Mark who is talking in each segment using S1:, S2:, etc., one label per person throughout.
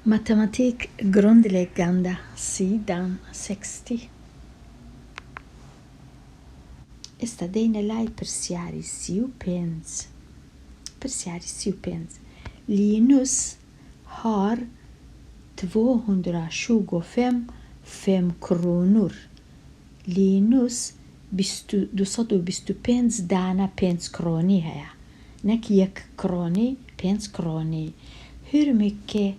S1: Matematik grundläggande sidan 60. ئێستا دێینە لای پرسیاری 35. پرسیاری 35. لینوس har 225 fem kronor. لینوس 225 دانە پێنج کرۆنی هەیە نەک یەک کرۆنی پێنج کرۆنی. Hur mycket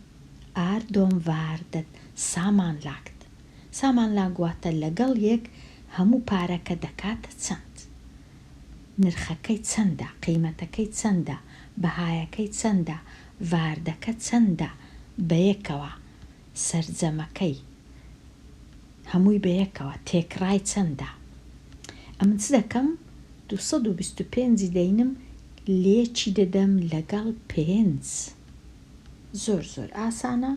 S1: är de värda sammanlagt؟ Sammanlagt واتە لەگەڵ یەک هەموو پارەکە دەکاتە چەند؟ نرخەکەی چەندە؟ قیمەتەکەی چەندە؟ بەهایەکەی چەندە؟ värde کە چەندە؟ بەیەکەوە سەرجەمەکەی هەمووی بەیەکەوە تێکڕای چەندە؟ ئەمن چ دەکەم؟ 225 ی دەینم لێکی دەدەم لەگەڵ پێنج. زۆر زۆر ئاسانە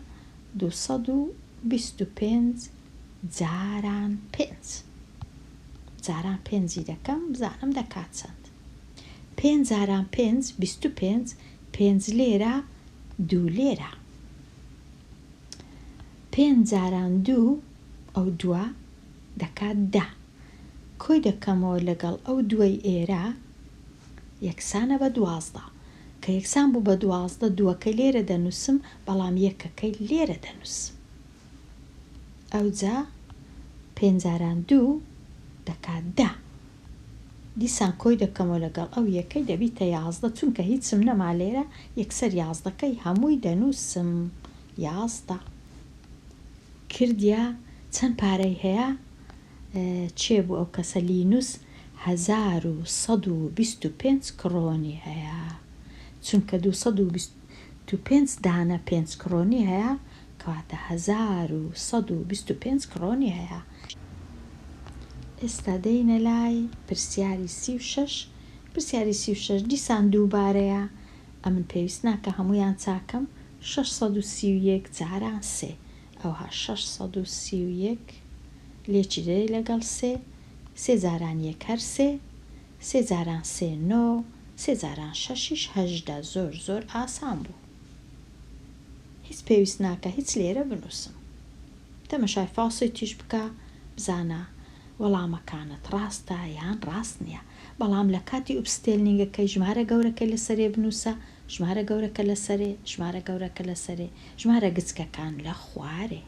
S1: 225 جاران پێنج. جاران پێنجی دەکەم بزانم دەکات چەند. پێنج جاران پێنج 25، پێنج لێرە دوو لێرە. پێنج جاران دوو ئەو دووە دەکات دە. کۆی دەکەمەوە لەگەڵ ئەو دووەی ئێرە یەکسانە بە 12. کە یەکسان بوو بە 12 دووەکەی لێرە دەنووسم بەڵام یەکەکەی لێرە دەنووسم. ئەوجا پێنج جاران دوو دەکات دە. دیسان کۆی دەکەمەوە لەگەڵ ئەو یەکەی دەبیتە 11 چونکە هیچم نەما لێرە یەکسەر یازدەکەی هەمووی دەنووسم 11. کردیا چەند پارەی هەیە؟ چێ بوو ئەو کەسە لینوس 1125 کرۆنی هەیە. چونکە 225 دانە پێنج کرۆنی هەیە کەواتە 1125 کرۆنی هەیە. ئێستا دێینە لای پرسیاری 36. پرسیاری 36 دیسان دووبارەیە. ئەمن پێویست ناکە هەمویان چاکەم. 631 جاران سێ. ئەوها 631 لێکی دەدەی لەگەڵ سێ. سێ جاران یەک هەر سێ. سێ جاران سێ نۆ. سێ جاران شەشیش 18. زۆر زۆر ئاسان بوو. هیچ پێویست ناکە هیچ لێرە بنووسم. تەمەشای facit یش بکە بزانە وەڵامەکانت ڕاستە یان ڕاست نییە. بەڵام لە کاتی uppställning ەکەی ژمارە گەورەکەی لەسەرێ بنووسە، ژمارە گەورەکە لەسەرێ، ژمارە گەورەکە لەسەرێ، ژمارە گچکەکان لە خوارێ.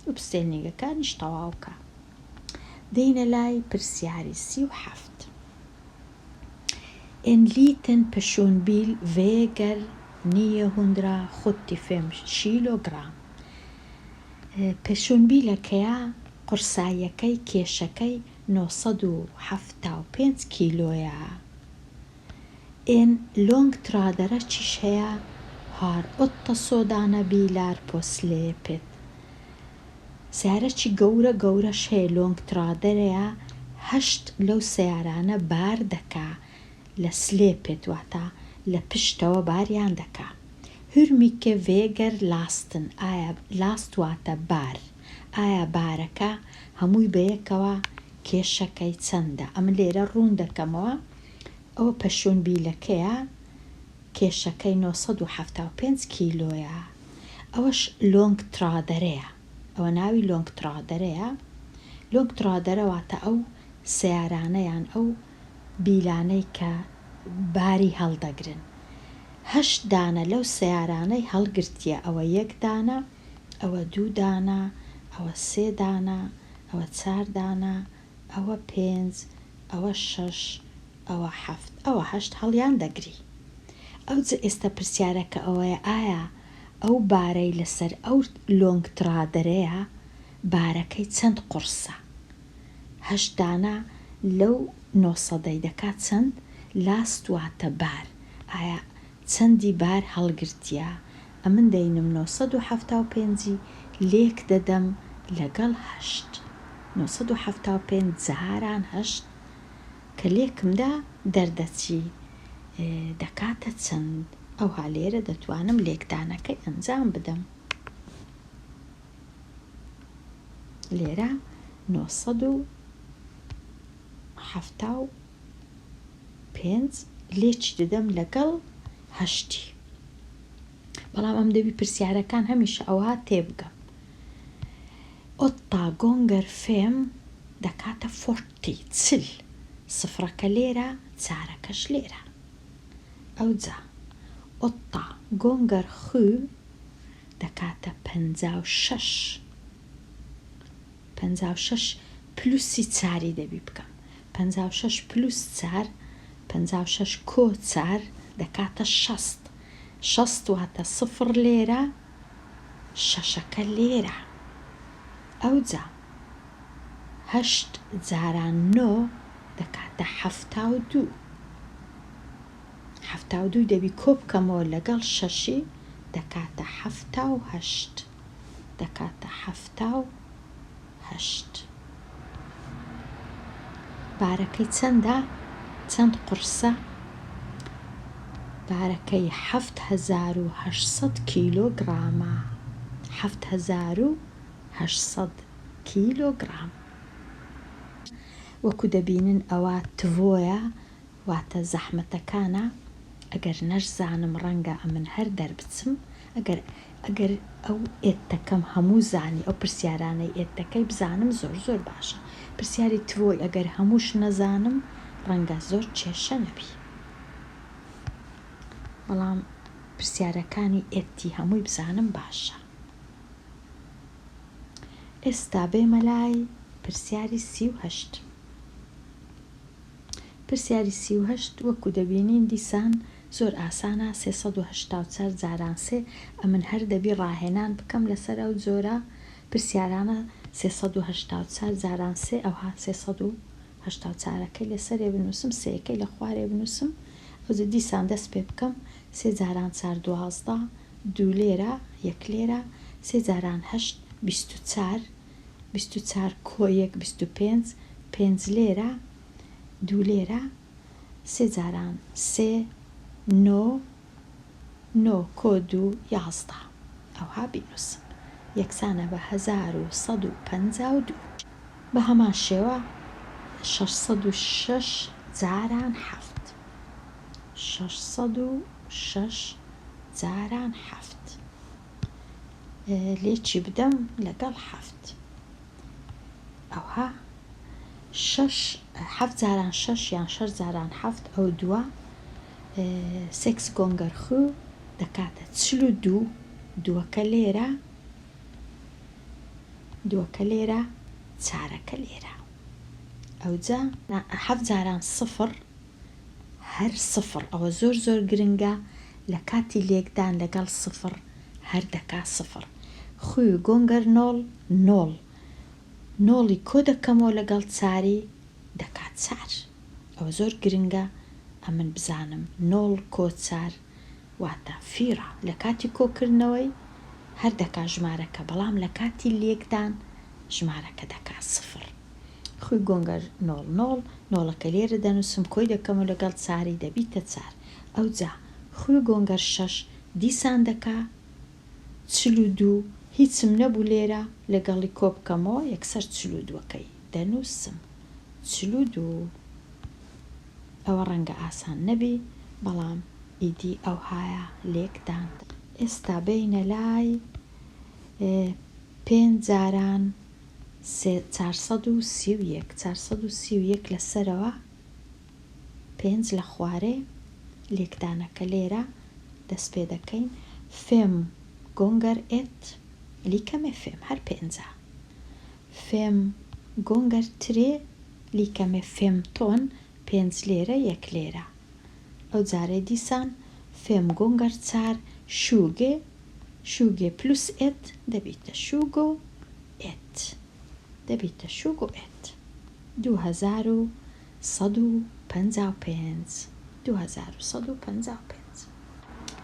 S1: Uppställning ەکانیش تەواوکە. دێینە لای پرسیاری 37. En liten personbil väger 975 kilogram. Personbil ەکەیە قورساییەکەی کێشەکەی 975 کیلۆیە. En långtradare چیش هەیە har åtta sådana bilar på släpet. سیارەکی گەورە گەورەش هەیە långtradare یە هەشت لەو سیارانە بار دەکا لە släpet واتە لە پشتەوە باریان دەکا. Hur mycket väger lasten؟ ئایا last واتە بار. ئایا بارەکە هەمووی بەیەکەوە کێشەکەی چەندە؟ ئەمن لێرە ڕوون دەکەمەوە. ئەوە personbil ەکەیە کێشەکەی 975 کیلۆیە. ئەوەش långtradare یە. ئەوە ناوی långtradare یە. Långtradare واتە ئەو سیارانەیان ئەو بیلانەی کە باری هەڵدەگرن. هەشت دانە لەو سیارانەی هەڵگرتیە. ئەوە یەک دانە، ئەوە دوو دانە، ئەوە سێ دانە، ئەوە چار دانە، ئەوە پێنج، ئەوە شەش، ئەوە حەفت، ئەوە هەشت هەڵیان دەگری. ئەو ئێستا پرسیارەکە ئەوەیە ئایا ئەو بارەی لەسەر ئەو långtradare یە بارەکەی چەند قورسە؟ هەشت دانە لەو نۆسەدەی دەکات چەند؟ Last واتە بار. ئایا چەندی بار هەڵگرتیە؟ ئەمن دەینم 975 لێک دەدەم لەگەڵ هەشت. 975 جاران هەشت کە لێکمدا دەردەچی دەکاتە چەند؟ ئەوها لێرە دەتوانم لێکدانەکەی ئەنجام بدەم. لێرە 975 لێکی دەدەم لەگەڵ هەشتی. بەڵام ئەم دەبی پرسیارەکان هەمیشە ئەوها تێبگەم. Åtta gånger fem دەکاتە fyrtio، 40، سفرەکە لێرە، چارەکەش لێرە. ئەوجا åtta gånger sju دەکاتە 56. 56 plus ی چاری دەبی بکەم. 56 plus چار، 56 کۆ چار دەکاتە 60. 60 واتە سفر لێرە، شەشەکە لێرە. ئەوجا هەشت جاران نۆ دەکاتە 72. 72 دەبی کۆ بکەمەوە لەگەڵ شەشی دەکاتە 78. دەکاتە 78. بارەکەی چەندە؟ چەند قورسە؟ بارەکەی 7800 کیلۆگرامە. 7800 کیلۆگرام. وەکو دەبینن ئەوە två یە، واتە زەحمەتەکانە. ئەگەر نەشزانم ڕەنگە ئەمن هەر دەربچم. ئەگەر ئەگەر ئەو ett ەکەم هەموو زانی، ئەو پرسیارانەی ett ەکەی بزانم زۆر زۆر باشە. پرسیاری två ی ئەگەر هەمووش نەزانم ڕەنگە زۆر کێشە نەبی. بەڵام پرسیارەکانی ett ی هەمووی بزانم باشە. ئێستا بێمە لای پرسیاری 38. پرسیاری 38 وەکو دەبینین دیسان زۆر ئاسانە، 384 جاران سێ. ئەمن هەر دەبی ڕاهێنان بکەم لەسەر ئەو جۆرە پرسیارانە. 384 جاران سێ، ئەوها 384ەکەی لەسەرێ بنووسم، سێەکەی لە خوارێ بنووسم. ئەوجە دیسان دەست پێ بکەم. سێ جاران چار 12، دوو لێرە، یەک لێرە. سێ جاران هەشت 24، 24 کۆ یەک 25، پێنج لێرە، دوو لێرە. سێ جاران سێ نۆ، نۆ کۆ دوو 11. ئەوها بینووسم یەکسانە بە 1152. بە هەمان شێوە 606 جاران حەفت. 606 جاران حەفت لێکی بدەم لەگەڵ حەفت. ئەوها شەش، حەفت جاران شەش یان شەش جاران حەفت، ئەو دووە sex gånger sju دەکاتە 42. دووەکە لێرە، دووەکە لێرە، چارەکە لێرە. ئەوجا حەفت جاران سفر هەر سفر. ئەوە زۆر زۆر گرنگە، لە کاتی لێکدان لەگەڵ سفر هەر دەکا سفر. Sju gånger noll noll. Noll ی کۆ دەکەمەوە لەگەڵ چاری دەکات چار. ئەوە زۆر گرنگە ئەمن بزانم noll کۆ چار واتە fyra. لە کاتی کۆکردنەوەی هەر دەکا ژمارەکە، بەڵام لە کاتی لێکدان ژمارەکە دەکا سفر. Sju gånger noll noll، noll ەکە لێرە دەنووسم، کۆی دەکەم و لەگەڵ چاری دەبیتە چار. ئەوجا sju gånger شەش دیسان دەکا 42. هیچم نەبوو لێرە لەگەڵی کۆ بکەمەوە، یەکسەر 42ەکەی دەنووسم. 42. ئەوە ڕەنگە ئاسان نەبی، بەڵام ئیدی ئەوهایە لێکدان. ئێستا بینە لای پێنج جاران 431. 431 لەسەرەوە، پێنج لە خوارێ. لێکدانەکە لێرە دەست پێ دەکەین. Fem gånger ett lika med fem، هەر پێنجە. Fem gånger tre lika med 15، پێنج لێرە، یەک لێرە. ئەو جارێ دیسان fem gånger چار tjugo، tjugo plus ett دەبیتە 21، دەبیتە 21. 2155، 2155.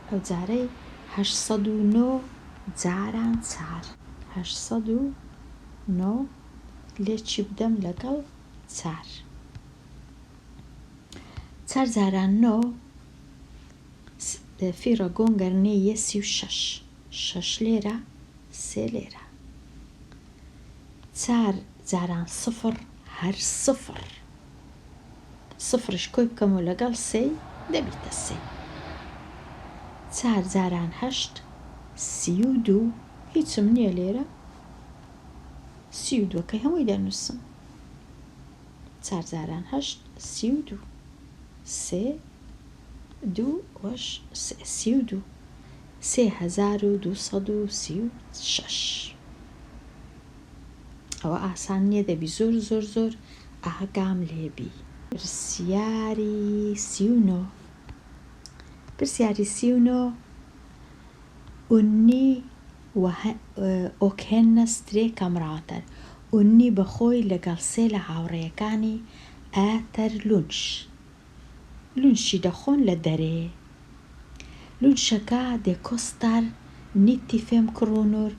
S1: ئەو جارەی 809 جاران چار. 809 لێکی بدەم لەگەڵ چار. چار جاران نۆ، fyra gånger nio 36، شەش لێرە، سێ لێرە. چار جاران سفر هەر سفر. سفرش کۆی بکەمەوە لەگەڵ سێی دەبیتە سێ. چار جاران هەشت. 32 هیچم نییە لێرە 32ەکەی هەمووی دەنووسم چار جاران هەشت 32 سێ دوو وەش سێ 32 3236 ئەوە ئاسان نییە دەبی زۆر زۆر زۆر ئاگام لێبی. پرسیاری 39 پرسیاری 39 ئوننی و och hennes tre kamrater ئوننی بە خۆی لەگەڵ سێ لە هاوڕێیەکانی äter lunch لونشی دەخۆن لە دەرێ لونشەکە det kostar 95 kronor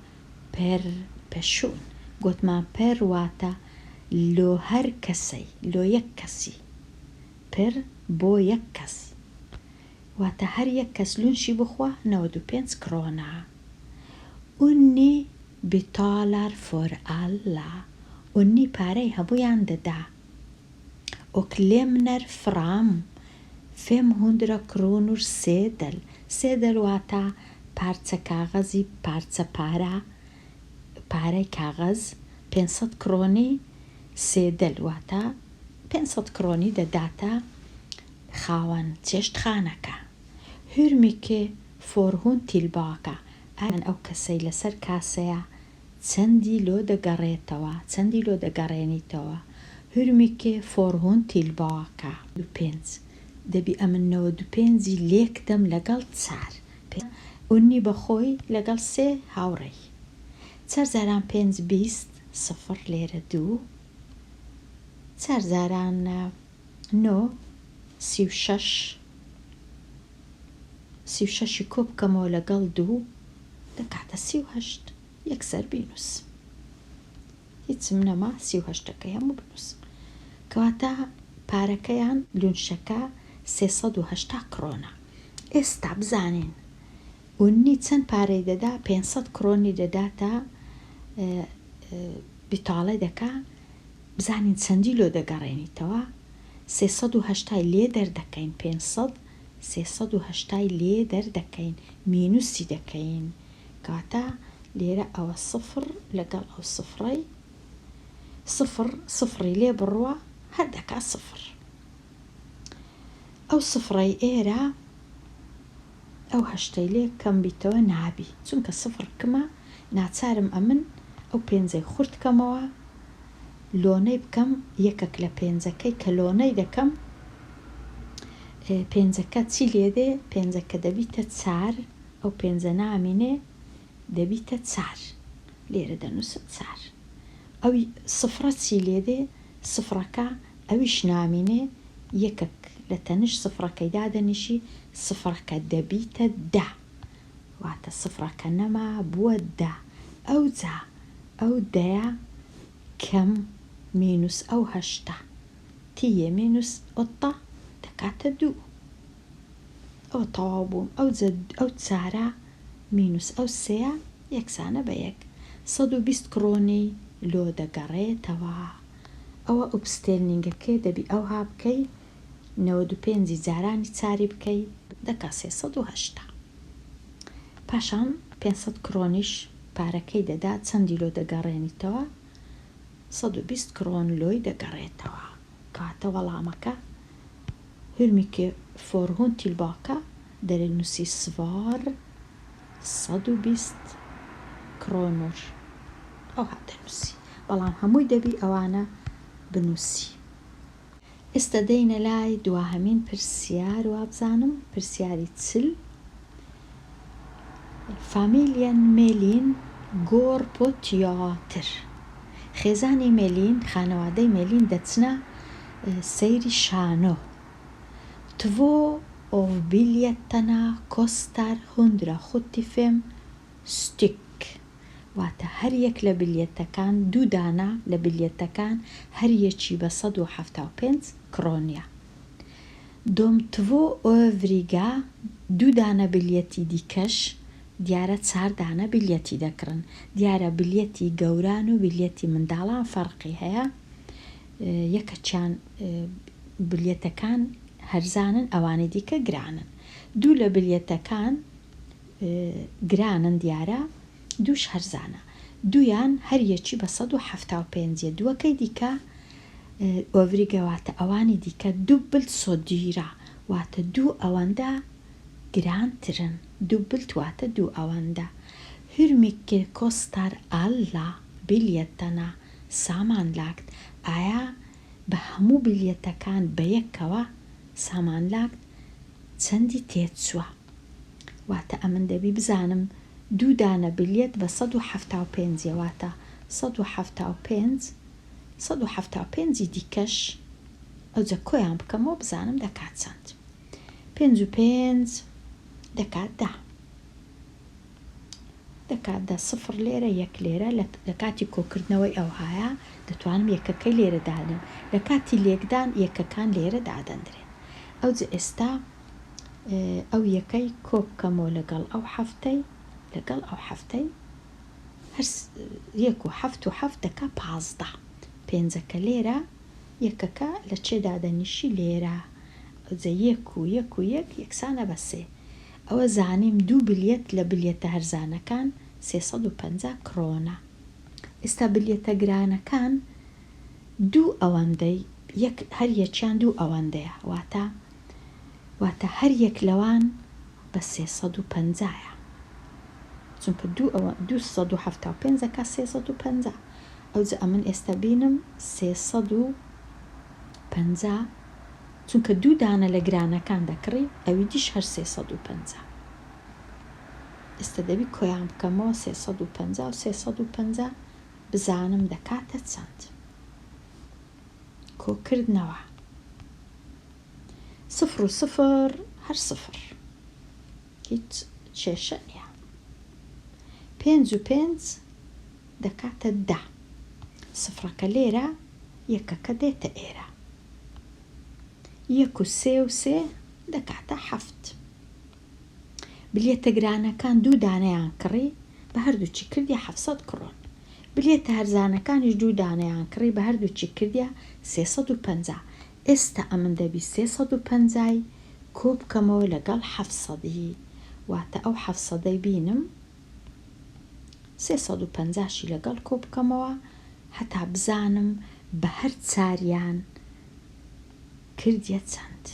S1: per person گۆتمان per واتە لۆ هەر کەسەی لۆ یەک کەسی per بۆ یەک کەس واتە هەر یەک کەس لونشی بخوا 95 کرۆنا ئوننی betalar för alla ئوننی پارەی هەموویان دەدا och lämnar fram 500 kronor sedel sedel واتە پارچە کاغەزی پارچە پارە پارەی کاغەز 500 کرۆنی sedel واتە 500 کرۆنی دەداتە خاوەن چێشتخانەکە hur mycket får hon tillbaka ئەن ئەو کەسەی لەسەر کاسەیە چەندی لۆ دەگەڕێتەوە چەندی لۆ دەگەڕێنیتەوە hur mycket får hon tillbaka پێنج دەبی ئەمن 95ی لێکدەم لەگەڵ چار ئوننی بەخۆی لەگەڵ سێ هاوڕێی چار جاران پێنج 20 سفر لێرە دوو چار جاران نۆ 36 36ی کۆ بکەمەوە لەگەڵ دوو دەکاتە 38 یەکسەر بینووسم هیچم نەما 38ەکەی هەموو بنووسم کەواتە پارەکەیان لونشەکە 380 کرۆنە ئێستا بزانین ئوننی چەند پارەی دەدا 500 کرۆنی دەداتە betala دەکا بزانین چەندی لۆ دەگەڕێنیتەوە 380 لێ دەردەکەین 500 380 لێ دەردەکەین مینوسی دەکەین کەواتە لێرە ئەوە سفر لەگەڵ ئەو سفرەی سفر سفری لێ بڕوە هەر دەکا سفر ئەو سفرەی ئێرە ئەو هەشتەی لێ کەم بیتەوە نابی چونکە سفر کمە ناچارم ئەمن ئەو پێنجەی خورد کەمەوە لۆنەی بکەم یەکێک لە پێنجەکەی کە لۆنەی دەکەم پێنجەکە چی لێدێ پێنجەکە دەبیتە چار ئەو پێنجە نامینێ دەبیتە چار لێرە دەنووسم چار ئەو سفرە چی لێدێ سفرەکە ئەویش نامینێ یەکێک لە تەنش سفرەکەی دادەنیشی سفرەکە دەبیتە دە واتە سفرەکە نەما بووە دە ئەوجا ئەو دەیە کەم مینوس ئەو هەشتا tio minus åtta دەکاتە دوو ئەوە تەواو بووم ئەو چارە مینوس ئەو سێیە یەکسانە بە یەک 120 کرۆنی لۆ دەگەڕێتەوە ئەوە uppställning ەکەی دەبی ئەوها بکەی 95 جارانی چاری بکەی دەکا 380 پاشان 500 کرۆنیش پارەکەی دەدا چەندی لۆ دەگەڕێنیتەوە 120 کرۆن لۆی دەگەڕێتەوە کەواتە وەڵامەکە hur mycket får hon tillbaka دەرنووسی svar 120 kronor ئەوها دەنووسی بەڵام هەمووی دەبی ئەوانە بنووسی ئێستا دەینە لای دواهەمین پرسیار وابزانم پرسیاری 40 Familjen Melin går på teater خێزانی مێلین خانەوادەی مێلین دەچنە سەیری شانۆ Två av biljetterna kostar 175 styck واتە هەر یەک لە بلیەتەکان دوو دانە لە بلیەتەکان هەر یەکی بە 175 کرۆنیە De två övriga دوو دانە بلیەتی دیکەش دیارە چار دانە بلیەتی دەکڕن دیارە بلیەتی گەوران و بلیەتی منداڵان فەرقی هەیە یەکەچیان بلیەتەکان هەرزانن ئەوانەی دیکە گرانن دوو لە بلیەتەکان. گرانن دیارە دووش هەرزانە دوویان هەر یەکی بە 175 یە دووەکەی دیکە övriga واتە ئەوانی دیکە dubbelt så dyra واتە دوو ئەوەندە گرانترن dubbelt واتە دوو ئەوەندە Hur mycket kostar alla biljetterna sammanlagt ئایا بە هەموو بلیەتەکان بەیەکەوە sammanlagt چەندی تێچووە؟ واتە ئەمن دەبی بزانم دوو دانە بلیەت بە 175 یە واتە 175 175 ی دیکەش ئەوجە کۆیان بکەمەوە بزانم دەکات چەند پێنج و پێنج دەکات دە دەکات دە سفر لێرە یەک لێرە لە کاتی کۆکردنەوەی ئەوهایە دەتوانم یەکەکەی لێرە دانێم لە کاتی لێکدان یەکەکان لێرە دادەندرێن ئەوجە ئێستا ئەو یەکەی کۆ بکەمەوە لەگەڵ ئەو حەفتەی لەگەڵ ئەو حەفتەی هەر یەک و حەفت و حەفت دەکا 15 پێنجەکە لێرە یەکەکە لە چێ دادەنیشی لێرە ئەوجە یەک و یەک و یەک یەکسانە بە سێ ئەوە زانیم دوو بلیەت لە بلیەتە هەرزانەکان 350 کرۆنە ئێستا بلیەتە گرانەکان دوو ئەوەندەی یەک هەر یەکیان دوو ئەوەندەیە واتە واتە هەر یەک لەوان بە 350 یە چونکە دوو ئەوە 275 دەکا 350 ئەوجە ئەمن ئێستا بینم 350 چونکە دوو دانە لە گرانەکان دەکڕی ئەوی دیش هەر 350 ئێستا دەبی کۆیان بکەمەوە 350 و 350 بزانم دەکاتە چەند کۆکردنەوە سفر و سفر هەر سفر هیچ کێشە نییە پێنج و پێنج دەکاتە دە سفرەکە لێرە یەکەکە دێتە ئێرە یەک و سێ و سێ دەکاتە حەفت بلیەتە گرانەکان دوو دانەیان کڕی بە هەردووچی کردیە 700 کرۆن بلیەتە هەرزانەکانیش دوو دانەیان کڕی بە هەردووچی کردیە 350 ئێستا ئەمن دەبی 350 کۆ بکەمەوە لەگەڵ 700 واتە ئەو 700 بینم 350شی لەگەڵ کۆ بکەمەوە هەتا بزانم بە هەر چاریان کردیە چەند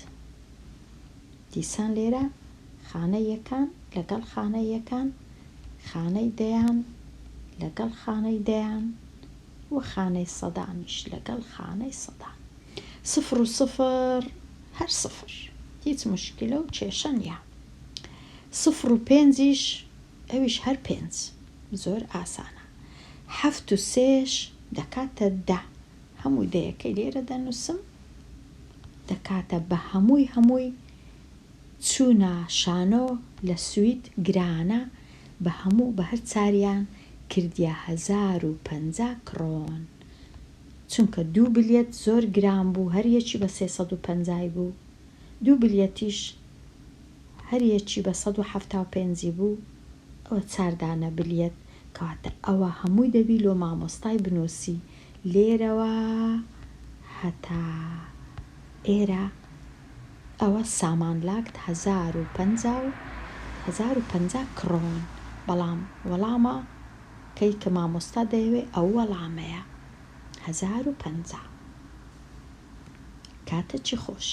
S1: دیسان لێرە خانە یەکان لەگەڵ خانە یەکان خانەی دەیان لەگەڵ خانەی دەیان و خانەی سەدانیش لەگەڵ خانەی سەدان سفر و سفر هەر سفر هیچ مشکلە و کێشە نییە سفر و پێنجیش ئەویش هەر پێنج زۆر ئاسانە حەفت و سێش دەکاتە دە هەموو دەیەکەی لێرە دەنووسم دەکاتە بە هەمووی هەمووی چوونە شانۆ لە سوید گرانە بە هەموو بە هەر چاریان کردیە 1050 کرۆن چونکە دوو بلیەت زۆر گران بوو هەر یەکی بە 350 بوو دوو بلیەتیش هەر یەکی بە 175 بوو ئەوە چاردانە بلیەت کەواتە ئەوە هەمووی دەبی لۆ مامۆستای بنووسی لێرەوە هەتا ئێرە ئەوە sammanlagt 1050 و 1050 کرۆن بەڵام وەڵامە کەی کە مامۆستا دەیەوێ ئەو وەڵامەیە 1050 کاتەکی خۆش.